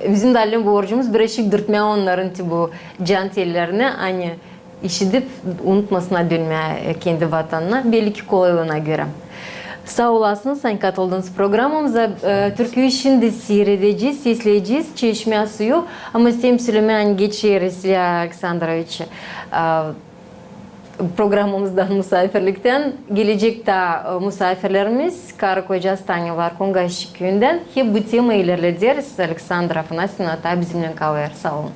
e, bizim dä alem borcumuz birazcık dürtmää onnarın te bu can tellerini, ani işidip unutmasınnar dönmää, e, kendi vatanına, belli ki kolaylıına görä. Saa olasınız, ani katıldınız programamıza. E, türküyü şindi siiredecez, sesleyecez, "Çeşmä suyu", ama isteerim sölemää, ani geçeriz İlya Aleksandroviç, e, programamızdan, musaafirliktän. Gelecek taa, e, musaafirlerimiz, karı-koca Stanilär Kongaşçı küüyündän. Hep bu temayı ilerlederiz. Aleksandra Afanasyevna taa bizimnän kalêr. Saa olun.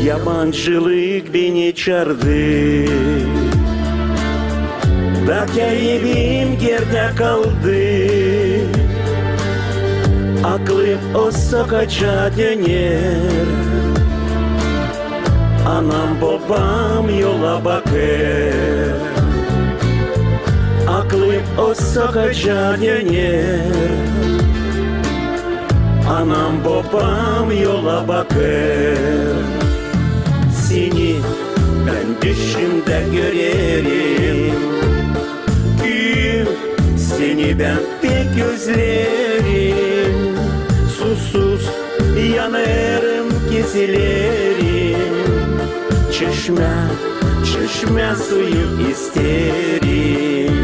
Yabancılık beni çaardı, da kääbim gerdä kaldı. Aklım o sokaca döner, anam-bobam yola bakêr. Aklım o sokaca döner, anam-bobam yola bakêr. Seni bän düşümdä görerim, küüyüm, seni bän pek özlerim. Susuz yanêrım, kezilerim, çeşmä, çeşmä suyu isterim.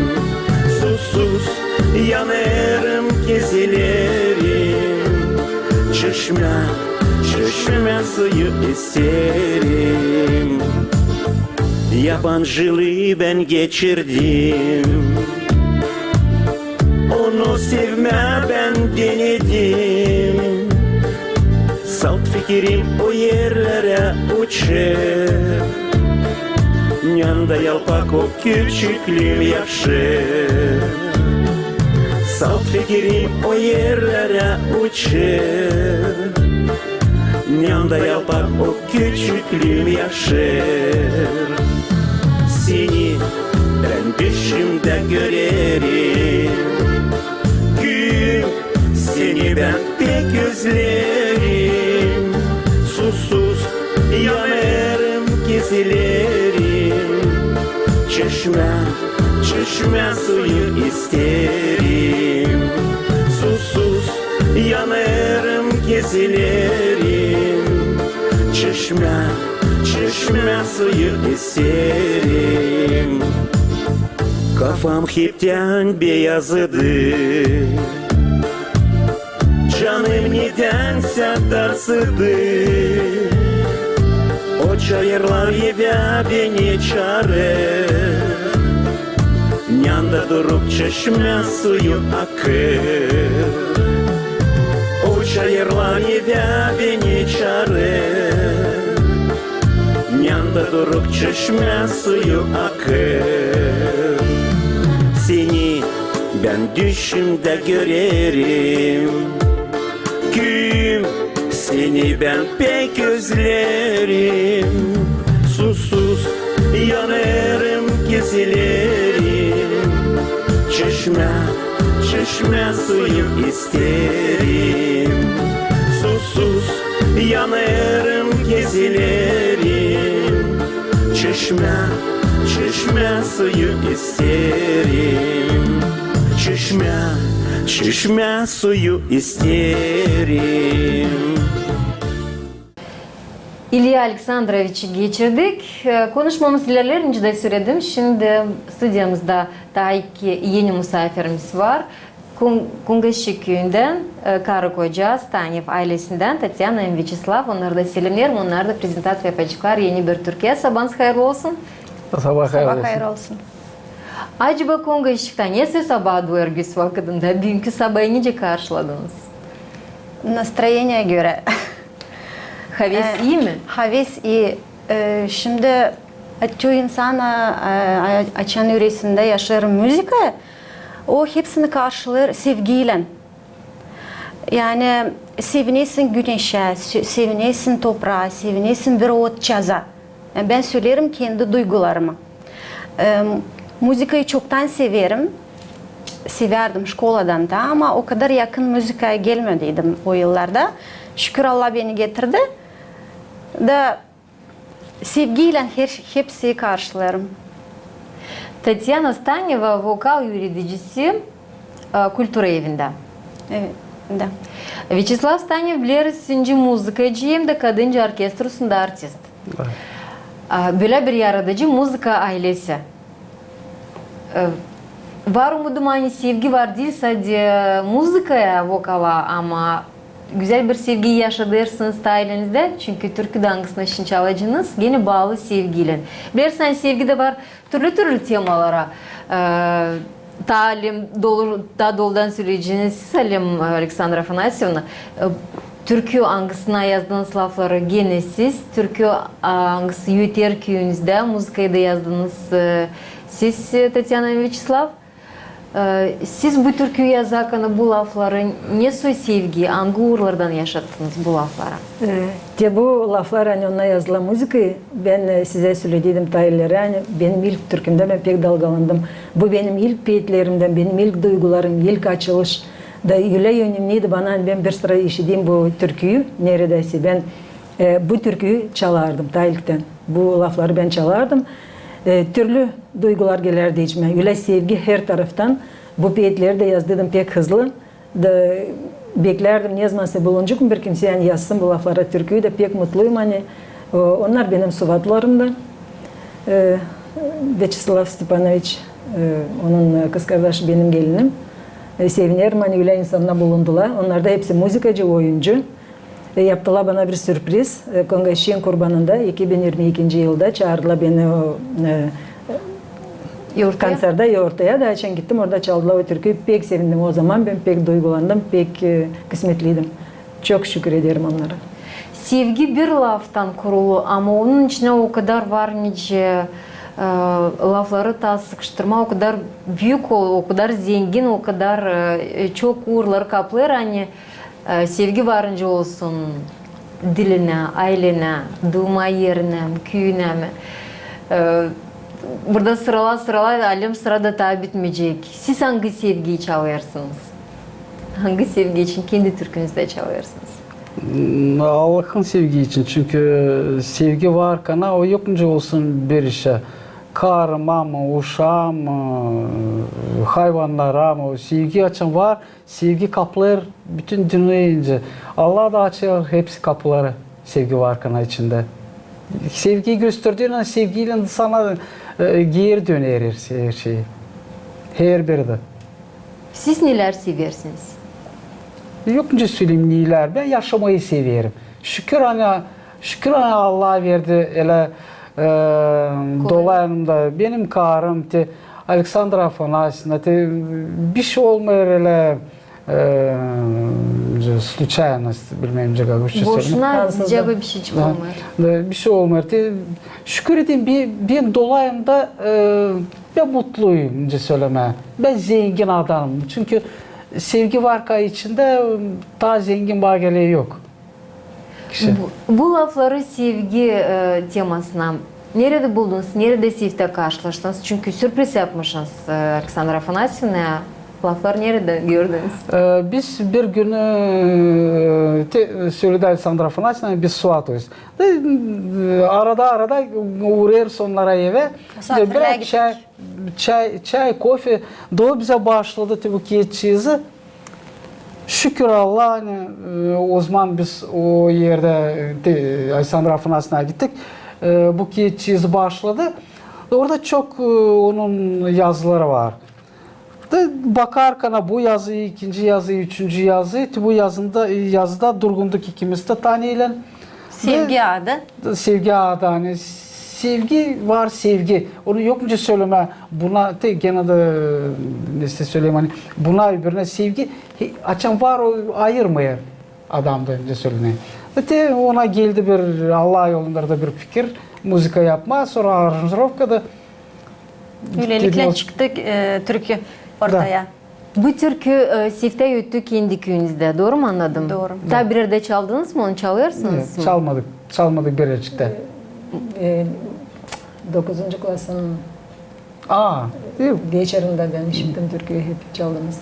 Susuz yanêrım, kezilerim, çeşmä, çeşmä suyu isterim. Yabancılıı bän geçirdim, onu sevmää bän denedim. Salt fikirim o erlerä uçêr, nända yalpak o küçüklüüm yaşêr. Salt fikirim o erlerä uçêr, nända yalpak o küçüklüüm yaşêr. Seni bän düşümdä görerim, küüyüm, seni bän pek özlerim. Susuz yanêrım, kezilerim, çeşmä, çeşmä suyu isterim. Susuz yanêrım, kezilerim, çeşmä, çeşmä suyu isterim. Kafam heptän beyazıdı, canım nedänsä tarsıdı. O çayırlar evä beni çaarêr, nända duruk çeşmä suyu akêr. O çayırlar evä beni çaarêr, nända duruk çeşmä suyu akêr. Seni Bän düşümdä görerim, küüyüm, seni bän pek özlerim. Susuz yanêrım, kezilerim, çeşmä, çeşmä suyu isterim. Susuz yanêrım, kezilerim, çeşmä, çeşmä suyu isterim. Çeşmä, çeşmä suyu isterim. İlya Aleksandroviçi geçirdik. E, konuşmamız ilerleer, nicä dä söledim. Şindi studiyamızda taa iki eni musaafirimiz var. Kun-, Kungaşçı küüyündän, e, karı-koca Stanev aylesindän Tatyana hem Vyaçeslav. Onnarı da selemneerim, onnar da prezentaţiya yapaceklar eni bir türküyä. Sabaanız hayırlı olsun. Sabaa hayır olsun. Acaba Kungaşçıkta nesoy sabaa duuyêr büüs vakıdında? Büünkü sabaayı nicä karşıladınız? Nastroeniya görä. Haves ii mi? Haves ii. E, şindi çoyu insan, e, e, açan üreesindä yaşêêr muzıka, o hepsini karşılêêr sevgiylän. Yani sevinersin güneşä, se-, sevinersin topraa, sevinersin bir otçaza. Yani bän söleerim kendi duygularımı. E, muzıkayı çoktan severim. Sevärdim şkoladan da, ama o kadar yakın muzıkaya gelmediydim o yıllarda. Şükür, Allah beni getirdi. Da sevgiylän her, hepsini karşılêêrım. Tatyana Staneva, vokal üüredicisi, e, kultura evindä. Evet, da. Vyaçeslav Stanev, bileriz, nicä muzıkacı hem dä kadıncı orkestrusunda artist. Da. A, bölä bir yaradıcı muzıka aylesi. E, var umudum, ani sevgi var diil sade muzıkaya, vokala, ama gözäl bir sevgiyi yaşadêrsınız taa aylenizdä, çünkü türkü dä, angısını şindi çalacınız, genä baalı sevgiylän. Bilersiniz, ani sevgi dä var türlü-türlü temalara. E, taa alem dolu, taa doludan söleyeceniz siz, alem, Aleksandra Afanasyevna. E, türkü, angısına yazdınız lafları genä siz, türkü, a, angısı öter küüyünüzdä, muzıkayı da yazdınız, e, siz, e, Tatyana hem Vyaçeslav. E, siz bu türküyü yazarkan bu lafları nesoy sevgi, angı uurlardan yaşattınız bu lafları? E, te bu laflar, ani onnar yazıla muzıkayı, bän, e, sizä sölediydim taa ileri, ani benim ilk türkümdä bän pek dalgalandım. Bu benim ilk peetlerimdän, benim ilk duygularım, ilk açılış. Da ölä önemniydi bana, ani bän bir sıra işidim bu türküyü, neredäsä bän, e, bu türküyü çalardım taa ilktän. Bu lafları bän çalardım. E, türlü duygular gelärdi içimä. Ölä sevgi her taraftan. Bu peetleri dä yazdıydım pek hızlı. Da beklärdim, ne zamansä bulunacek bir kimsä, ani yazsın bu laflara türküyü, da pek mutluydum, ani, e, onnar benim suvatlarım da. E, Vyaçeslav Stepanoviç, e, onun, e, kızkardaşı benim gelinim. E, sevinerim, ani ölä insannar bulundular. Onnar da hepsi muzıkacı, oyuncı. E, yaptılar bana bir sürpriz. E, Kongaşçıın kurbanında iki bin irmi ikinci yılda çaardılar beni o, e, konsertä, yortaya da, açan gittim, orada çaldılar o türküyü. Pek sevindim o zaman, bän pek duygulandım, pek, e, kısmetliydim. Çok şükür ederim onnara. Sevgi bir laftan kurulu, ama onun içinä o kadar var nicä, e, lafları taa sıkıştırma, o kadar büük, o, o kadar zengin, o kadar, e, çok uurları kaplêêr, ani E, sevgi varınca olsun dilinä, aylenä, duuma erinä, küüyünä mi. E, burada sırala-sırala, alem sıra da taa bitmeyecek. Siz angı sevgiyi çalêrsınız? Angı sevgi için kendi türkünüzdä çalêrsınız? Hmm, Allahın sevgi için. Çünkü sevgi varkan, o yok nicä olsun bir işä. Karıma mı, uşaama mı, hayvannara mı, sevgi açan var, sevgi kaplêêr bütün dünneyä nicä. Allah da açêr hepsi kapıları, sevgi varkan içindä. Sevgiyi gösterdiynän, sevgiylän sana, e, geeri döner her, her şey. Herbiri dä. Siz nelär seversiniz? Yok nicä söleyim, nelär. Bän yaşamayı severim. Şükür, ani, şükür, ani Allah verdi, ölä, e, dolayında benim karım, te, Aleksandra Afanasyevna, te, bişey olmêêr ölä, e, случайность, bilmeerim, nicä rusça sölemää. Boşuna, cevap bişey çıkmêêr. Da, bişey olmêêr. Te, şükür edeyim, bän, bän dolayında, e, Bän mutluyum, nicä sölemää. Bän zengin adamım. Çünkü sevgi varka içindä, taa zengin bana geler yok. Kişi. Bu, bu lafları sevgi, e, temasına neredä buldunuz, neredä seftä karşılaştınız? Çünkü sürpriz yapmışsınız, e, Aleksandra Afanasyevnaya. Lafları neredä gördünüz? E, biz bir günü, e, te, söledi Aleksandra Afanasyevna, biz svatayız. Da, e, arada-arada uurêêrız onnara evä. Misafirlää gittik. Çay, çay, çay, kofe. Da o bizä baaşladı te bu kiyatçıızı. Şükür Allaha, ani, e, ozaman biz o erdä, e, te, Aleksandra Afanasyevnaya gittik. E, bu kiyatçıızı baaşladı. Orada çok, e, onun yazıları var. Da bakarkan bu yazıyı, ikinci yazıyı, üçüncü yazıyı, te bu yazında, yazıda durgunduk ikimiz dä Taneylan. Sevgi adı. Sevgi adı, ani sevgi var, sevgi. Onu yok nicä sölemää, buna, te, genä dä, e, neysä söleyim, ani buna, öbürünä sevgi, he, açan var, o ayırmêêr adamda, nicä sölemää. Te ona geldi bir, Allah yolundardı bir fikir, muzıka yapmaa, sora aranjirovka da. Bölelikle çıktı, e, türkü ortaya. Bu türkü, e, seftä öttü kendi küüyünüzdä, dooru mu annadım? Dooru. Taa bir erdä çaldınız mı, onu çalêrsınız mı? Çalmadık, çalmadık bir erçiktä. E, dokuzuncu klasın geçerindä bän işittim türküyü, hep çaldınız.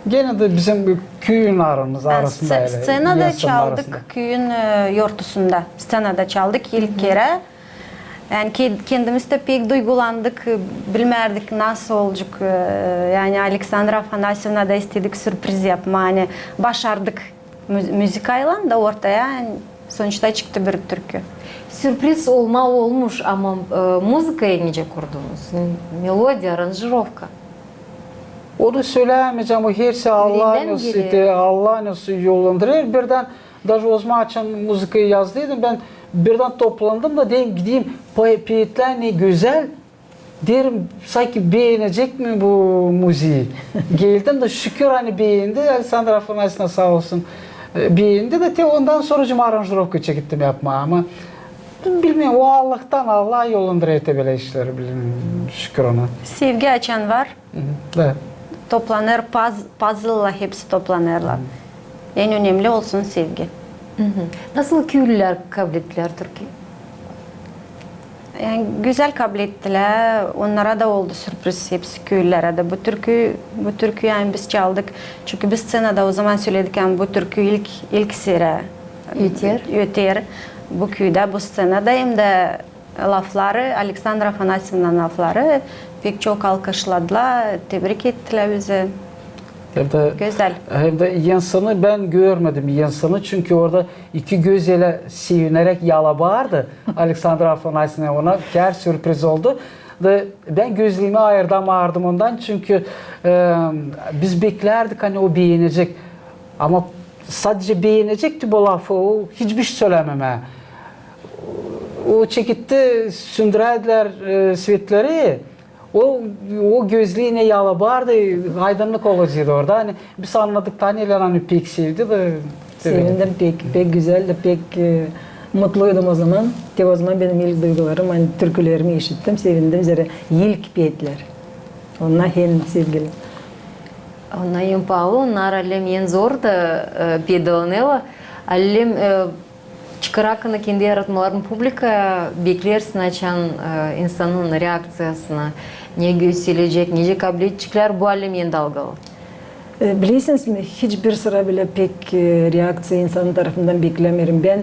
Genä dä bizim küüyün aramız arasında. Scenada çaldık, küüyün, e, yortusunda. Scenada çaldık ilk kerä. Yani kendimiz dä pek duygulandık, bilmärdik, nasıl olacek. Yani Aleksandra Afanasyevnaya da istedik sürpriz yapmaa, ani başardık muzıkaylan da ortaya, yani sonuçta çıktı bir türkü. Sürpriz olma olmuş, ama, e, muzıkayı nicä kurdunuz? Melodiya, aranjirovka. Onu söleyämeyecäm, o hersi Allahın, Allah nasıl yollandırêr. Birdän Daje ozaman açan muzıkayı yazdıydım, bän birdän toplandım da deerim, gideyim, peetlär ne gözäl. Deerim, sanki beenecek mi bu muziyi? Geldim da şükür, ani beendi. Aleksandra Afanasyevna saa olsun, e, beendi da te ondan sora aranjirovka çekettim yapmaa. Ama bilmeerim, o Allahtan, Allah yollandırêr te bölä işleri, bilmeerim, şükür ona. Sevgi açan var, toplanêr, paz-, pazılla hepsi toplanêrlar. En önemli olsun sevgi. Nasıl küüylülär kablettilär türküyü? Yani gözäl kablettilär, onnara da oldu sürpriz, hepsi küüylülärä dä. Bu türkü, bu türkü yani biz çaldık. Çünkü biz scenada ozaman söledik, yani bu türkü ilk, ilk sıra öter bu küüdä, bu scenada, hem dä lafları, Aleksandra Afanasyevnanın lafları pek çok alkışladılar, tebrik ettilär bizi. Hem dä, gözäl. Hem dä insanı bän görmedim, insanı, çünkü orada iki göz ölä sevineräk yalabardı. Aleksandra Afanasyevna, ona kär sürpriz oldu. Da bän gözlerimi ayırdamardım ondan, çünkü, e, biz beklärdik, ani o beenecek. Ama sadecä beenecekti bu lafı, o hiçbir şey sölämemää. O çeketti, sündürärdilär, e, svetleri, o, o gözleri ne yalabardı, aydınnık olaceydı orada. Ani biz annadık, Taneylan, ani pek sevdi da. Sevindim pek, pek gözäldi, pek, e, mutluydum ozaman. Te ozaman benim ilk duygularım, ani türkülerimi işittim, sevindim, zerä ilk peetlär. Onnar en sevgili. Onnar en paalı, onnar allem en zor da, e, peedalanêrlar. Allem, e, çıkarakana kendi yaratmalarını publikaya, bekleersin açan, e, insanın reakţiyasını, ne gösterecek, nicä kabledeceklär, bu allem en dalgalı. E, bilersiniz mi, hiçbir sıra bilä pek, e, reakţiya insanın tarafından beklämeerim. Bän,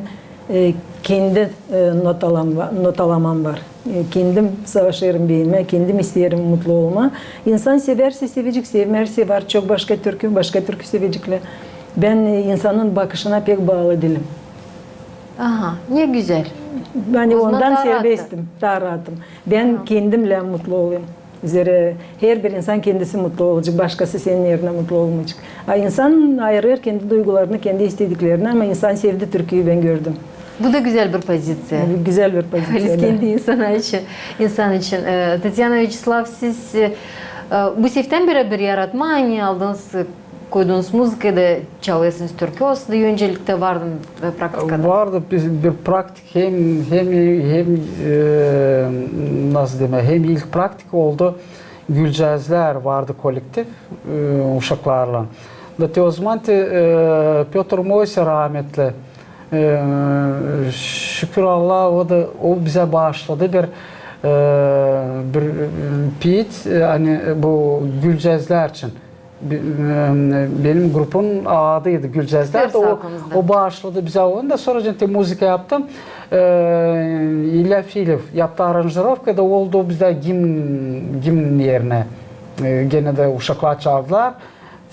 e, kendi, e, notalam va-, notalamam var. E, kendim savaşêrım beenmää, kendim isteerim mutlu olmaa. İnsan sevärsä sevecek, sevmärsä var çok başka türkü, başka türkü seveceklär. Bän, e, insanın bakışına pek baalı diilim. Aha, ne gözäl. Yani ondan serbestim, taa raatım. Bän kendimlän mutlu olêrım. Zerä herbir insan kendisi mutlu olacek, başkası senin erinä mutlu olmayacek. A insan ayırêr kendi duygularını, kendi istediklerini, ama insan sevdi türküyü, bän gördüm. Bu da gözäl bir poziţiya. Gözäl bir poziţiya, da. Kendi insan için, insan için. E, Tatyana Vyaçeslav, siz, e, bu seftä beraber yaratmaa, ani aldınız, e, koydunuz muzıkayı da çalêrsınız türkü, olsa da önceliktä vardı mı, e, praktikada? Vardı bir, bir praktik, hem, hem, hem, e, nasıl demää, hem ilk praktik oldu. Gülcezlär vardı kolektiv, e, uşaklarlan. Da te ozaman te, e, Pötr Moyse rametli, e, şükür Allaha, o da, o bizä baaşladı bir, e, bir, e, piit, e, ani bu Gülcezlär için. Bi-, e, benim grupun adıydı Gülcezlär. O baaşladı bizä onu da, sora te muzıka yaptım. E, İlya Filov yaptı aranjirovka da, oldu o bizdä gimn, gimn erinä. E, genä dä uşaklar çaldılar.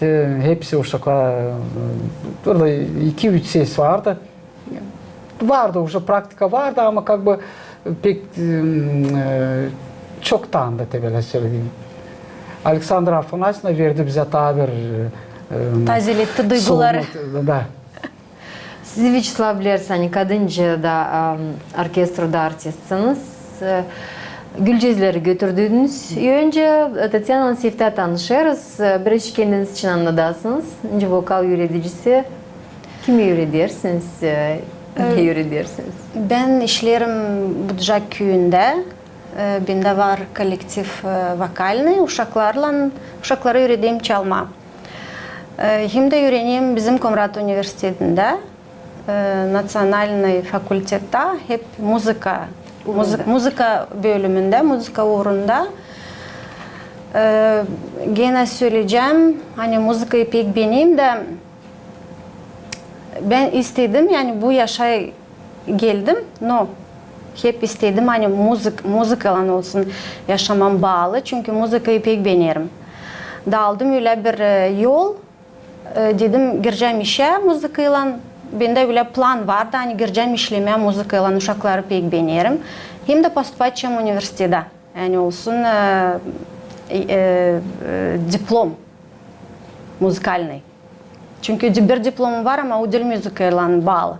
E, hepsi uşaklar, e, burada iki-üç ses vardı. Vardı, уже praktika vardı, ama как бы pek, e, çoktan da te bölä sölediyim. Aleksandra Afanasyevna verdi bizä taa bir, e, tazeletti duyguları. Da. Siz, Vyaçeslav, bilersiniz, ani kadınca da, e, orkestruda artistsiniz. E, Gülcezleri götürdünüz. Öncä, e, Tatyanannan seftä tanışêrız. E, biraz kendiniz için annadasınız. Nicä vokal üüredicisi. Kimi üüredersiniz, e, ne üüredersiniz? Bän işleerim Budjak küüyündä. E, bendä var kollektiv, e, vokalnıy, uşaklarlan, uşakları üüredeyim çalmaa. E, hem dä üürenerim bizim Komrat universitetindä, e, natsionalnıy fakultettä, hep muzıka, muzıka bölümündä, muzıka uurunda. E, genä söleyecäm, ani muzıkayı pek beenerim dä, bän istedim, yani bu yaşa geldim, no hep istedim, ani muzık-, muzıkaylan olsun yaşamam baalı, çünkü muzıkayı pek beenerim. Da aldım ölä bir, e, yol, e, dedim, girecäm işä muzıkaylan, bendä ölä plan vardı, ani girecäm işlemää muzıkaylan, uşakları pek beenerim. Hem dä postupacam universitetä, yani olsun, e, e, e, diplom muzikalnıy. Çünkü di-, bir diplomum var, ama o diil muzıkaylan baalı.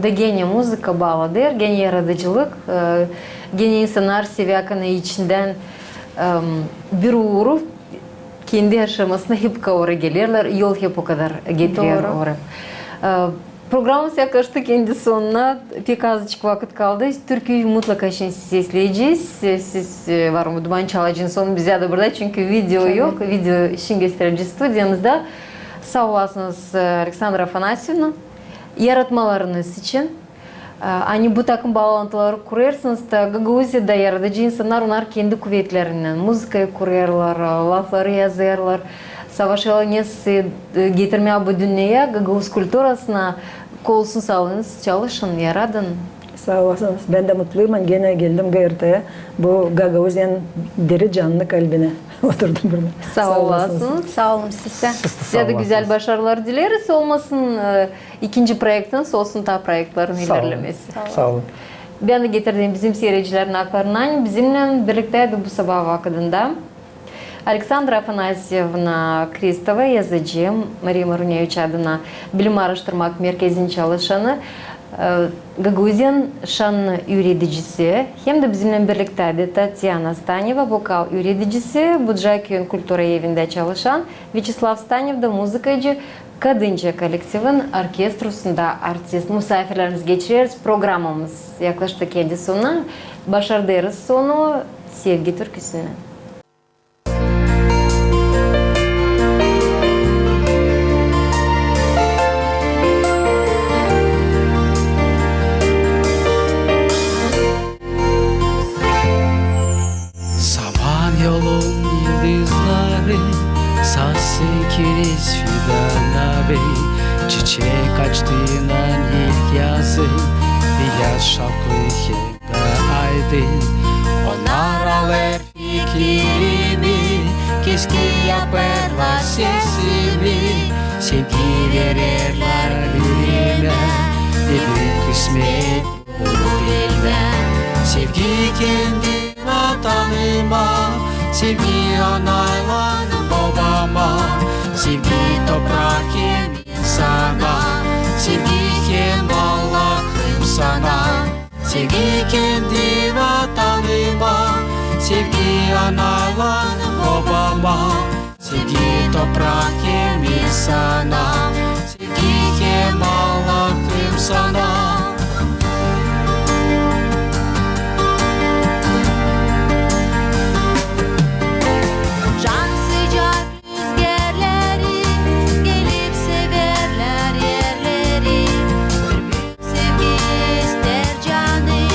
Da genä muzıka baalıdır, genä yaradıcılık, e, genä insannar sevärkän içindän, em, bir uuru kendi yaşamasına hep ora gelerlär, yol hep o kadar getirer ora. E, Programamız yaklaştı kendi sonuna, pek azıcık vakıt kaldı. Türküyü mutlaka şindi sesleyecez. Siz, e, var mı duman, çalacenız onu bizä dä burada, çünkü video yok. Video şindi gösterecez studiyamızda. Saa olasınız, e, Aleksandra Afanasyevna, yaratmalarınız için. E, ani bu takım baalantıları kurêrsınız da, Gagauziyada yaradıcı insannar, onnar kendi kuvetlerinnän muzıkayı kurêrlar, e, lafları yazêrlar. Savaşêrlar nesä, e, getirmää bu dünneyä, gagauz kulturasına. Kolsun saalıınız, çalışın, yaradın. Saa olasınız. Bän dä mutluyum, ani genä geldim G R T-yä. Bu Gagauziyanın diri canlı kalbinä oturdum burada. Saa olasınız. Saa olun siz dä. Sizä dä gözäl başarılar dileriz. Olmasın, e, ikinci proektiniz, olsun taa proektlerin ilerlemesi. Saa olun. Bän dä getirdim bizim siiredicilerin aklarına, ani bizimnän birliktäydi bu sabaa vakıdında Aleksandrafanasyevna Kristova, yazıcı, Mariya Maruneviç adına bilim aaraştırmak merkezinin çalışanı, e, Gagauziyanın şannı üüredicisi, hem dä bizimnän birliktäydi Tatyana Staneva, vokal üüredicisi, Budjak küüyün kultura evindä çalışan, Vyaçeslav Stanev da muzıkacı, kadınca kollektivin orkestrusunda artist. Musaafirlerimiz, geçireriz, programamız yaklaştı kendi sonuna. Başardêrız onu sevgi türküsünnän. Samanyolun yıldızları, sassı kireç fidanları, çiçek açtıynan ilk yazı, biyaz şafklı hem dä aydın. Onnar alêr fikirimi, keski yapêrlar sesimi, sevgi vererlär üreemä, ne büük kısmet bu bilmää. Sevgi kendi vatanıma, sevgi anaylan bobama, sevgi toprak hem insana, sevgi hem Allahım sana. Sevgi kendi vatanıma, sevgi anaylan bobama, Sevgi toprak hem insana, sevgi hem Allahım sana. Can sıcak rüzgarları gelip severlär erleri. Bir büük sevgi ister canım,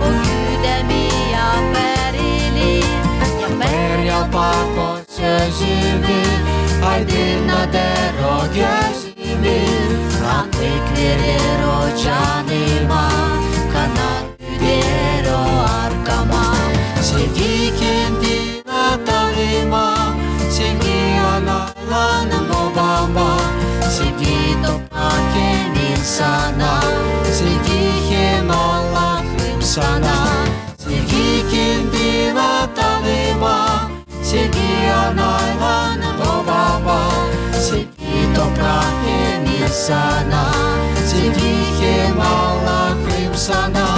o güdämi yapar ilim. Yapar yalpak o sözümü, aydınnader o gözümü. Rahatlık verer o canıma, kanat büder o arkama. Sevgi kendi vataныma, sevgi analarım, bobama, sevgi toprak hem insana, sevgi hem Allahım sana. Sevgi kendi vataныma, sevgi analarım, bobama, sevgi toprak hem insana, sevgi hem Allahım sana.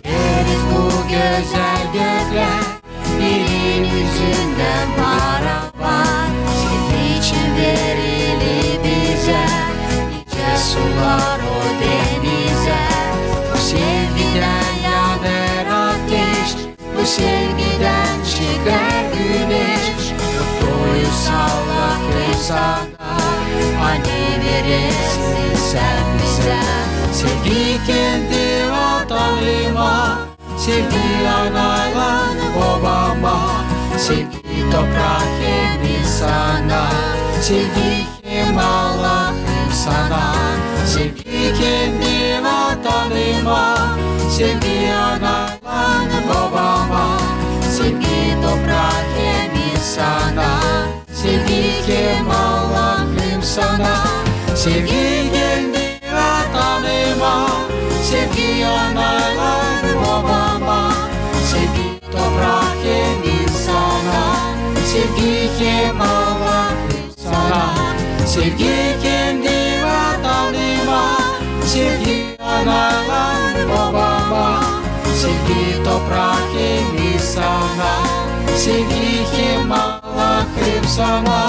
Bileriz bu gözäl göklär birin üzündän para var. Sevgi için verili bizä, nicä sular o denizä. Bu sevgidän yanar ateş, bu sevgidän çıkar güneş. Mutluyuz Allahım sana, ani veresin sän bizä. Sevgi kendi vataныma, sevgi analarım, bobama, sevgi toprak hem insana, sevgi hem Allahım sana. Sevgi kendi vataныma, sevgi analarım, bobama, sevgi toprak hem insana, sevgi hem Allahım sana. Sevgi kendi vataныma, sevgi analarım, bobama, sevgi toprak hem insana, sevgi hem Allahım sana. Sevgi kendi vataныma, sevgi analarım, bobama, sevgi toprak hem insana, sevgi hem Allahım sana.